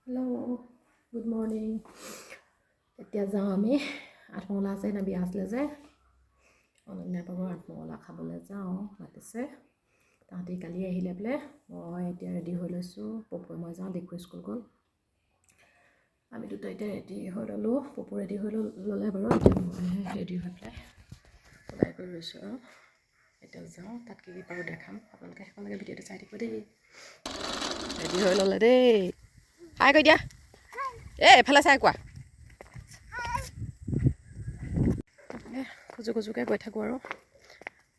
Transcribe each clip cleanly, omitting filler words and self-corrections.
Hello', good morning. এতিয়া যাওঁ আমি, আঠমঙলা আছে সেইদিনা, বিয়া আছিলে যে অনন্যাৰ পাবৰ আঠমঙলা খাবলৈ যাওঁ, মাতিছে। তাহাঁতি কালি আহিলে বোলে। মই এতিয়া ৰেডি হৈ লৈছোঁ, পপুৱে মই যাওঁ। দেখোঁ স্কুল গ'ল। আমি দুটা এতিয়া ৰেডি হৈ ল'লোঁ, পপু ৰেডি হৈ ল'লে বাৰু। এতিয়া মই ৰেডি হৈ পেলাই ওলাই কৰি লৈছোঁ আৰু এতিয়া যাওঁ। তাত কি কি পাৰোঁ দেখাম আপোনালোকে, শেষলৈকে ভিডিঅ'টো চাই থাকিব দেই। ৰেডি হৈ ল'লে দেই। হাই কৈ দিয়া, এই এফালে চাই কোৱা। খোজো খোজোকৈ গৈ থাকোঁ আৰু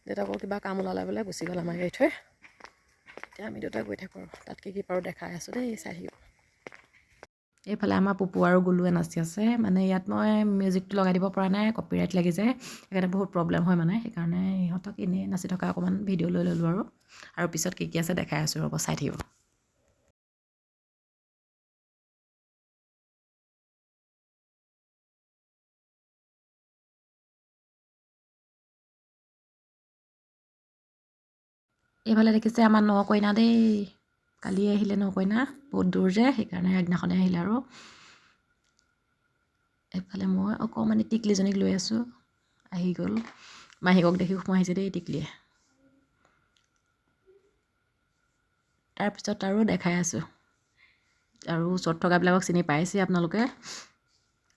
দেউতাকৰ কিবা কাম ওলালে বোলে, গুচি গ'ল আমাৰ গাড়ী থৈ। এতিয়া আমি দুটা গৈ থাকোঁ আৰু তাত কি কি পাৰোঁ দেখাই আছোঁ দেই, চাই থাকিব। এইফালে আমাৰ পুপু আৰু গুলুৱে নাচি আছে। মানে ইয়াত মই মিউজিকটো লগাই দিব পৰা নাই, কপিৰাইট লাগি যায়, সেইকাৰণে বহুত প্ৰব্লেম হয় মানে। সেইকাৰণে ইহঁতক এনেই নাচি থকা অকণমান ভিডিঅ' লৈ ল'লোঁ আৰু আৰু পিছত কি কি আছে দেখাই আছোঁ, ৰ'ব চাই থাকিব। এইফালে দেখিছে আমাৰ ন কইনা দেই, কালি আহিলে ন কইনা, বহুত দূৰ যে সেইকাৰণে আগদিনাখনে আহিলে। আৰু এইফালে মই অকণমানি টিকলিজনীক লৈ আছোঁ, আহি গ'ল মাহীকক দেখি সোমাই আহিছে দেই টিকলিয়ে। তাৰপিছত আৰু দেখাই আছোঁ, আৰু ওচৰত থকাবিলাকক চিনি পাইছে আপোনালোকে,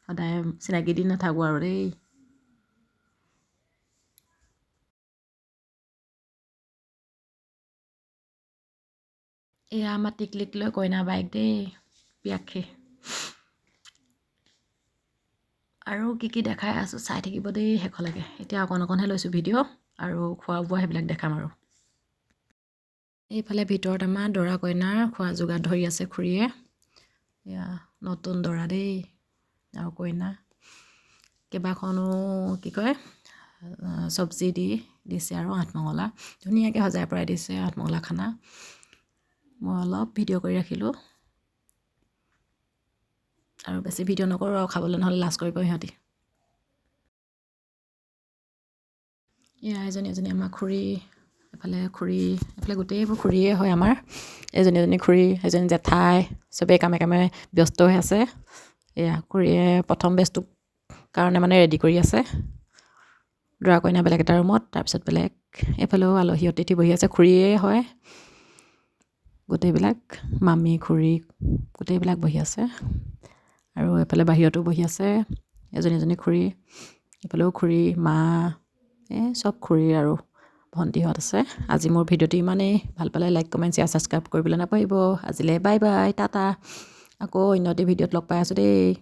সদায় চিনাকি দি নাথাকোঁ আৰু দেই। এয়া আমাৰ টিকলিক লৈ কইনা বাইক দেই, প্ৰিয়াক্ষী। আৰু কি কি দেখাই আছোঁ চাই থাকিব দেই শেষলৈকে। এতিয়া অকণ অকণহে লৈছোঁ ভিডিঅ', আৰু খোৱা বোৱা সেইবিলাক দেখাম। আৰু এইফালে ভিতৰত আমাৰ দৰা কইনাৰ খোৱা যোগাৰ ধৰি আছে খুৰীয়ে। এয়া নতুন দৰা দেই আৰু কইনা। কেইবাখনো কি কয় চব্জি দি দিছে আৰু আঠমঙলা ধুনীয়াকৈ সজাই পৰাই দিছে আঠমঙলা খানা। মই অলপ ভিডিঅ' কৰি ৰাখিলোঁ আৰু বেছি ভিডিঅ' নকৰোঁ আৰু খাবলৈ নহ'লে লাজ কৰিব সিহঁতি। এয়া এজনী এজনী আমাৰ খুৰী, এফালে খুৰী, এফালে গোটেইবোৰ খুৰীয়ে হয় আমাৰ। এজনী এজনী খুৰী, এজনী জেঠাই, চবেই কামে কামে ব্যস্ত হৈ আছে। এয়া খুৰীয়ে প্ৰথম বেজটোৰ কাৰণে মানে ৰেডি কৰি আছে। দৰা কইনা বেলেগ এটা ৰুমত, তাৰপিছত বেলেগ এইফালেও আলহী অতিথি বহি আছে, খুৰীয়ে হয় গোটেইবিলাক, মামী খুৰী গোটেইবিলাক বহি আছে। আৰু এইফালে বাহিৰতো বহি আছে এজনী এজনী খুৰী, এইফালেও খুৰী, মা, এই চব খুৰী আৰু ভণ্টিহঁত আছে। আজি মোৰ ভিডিঅ'টো ইমানেই, ভাল পালে লাইক কমেণ্ট শ্বেয়াৰ ছাবস্ক্ৰাইব কৰিবলৈ নাপাহৰিব। আজিলৈ বাই বাই, টাটা। আকৌ অন্য এটি ভিডিঅ'ত লগ পাই আছোঁ দেই।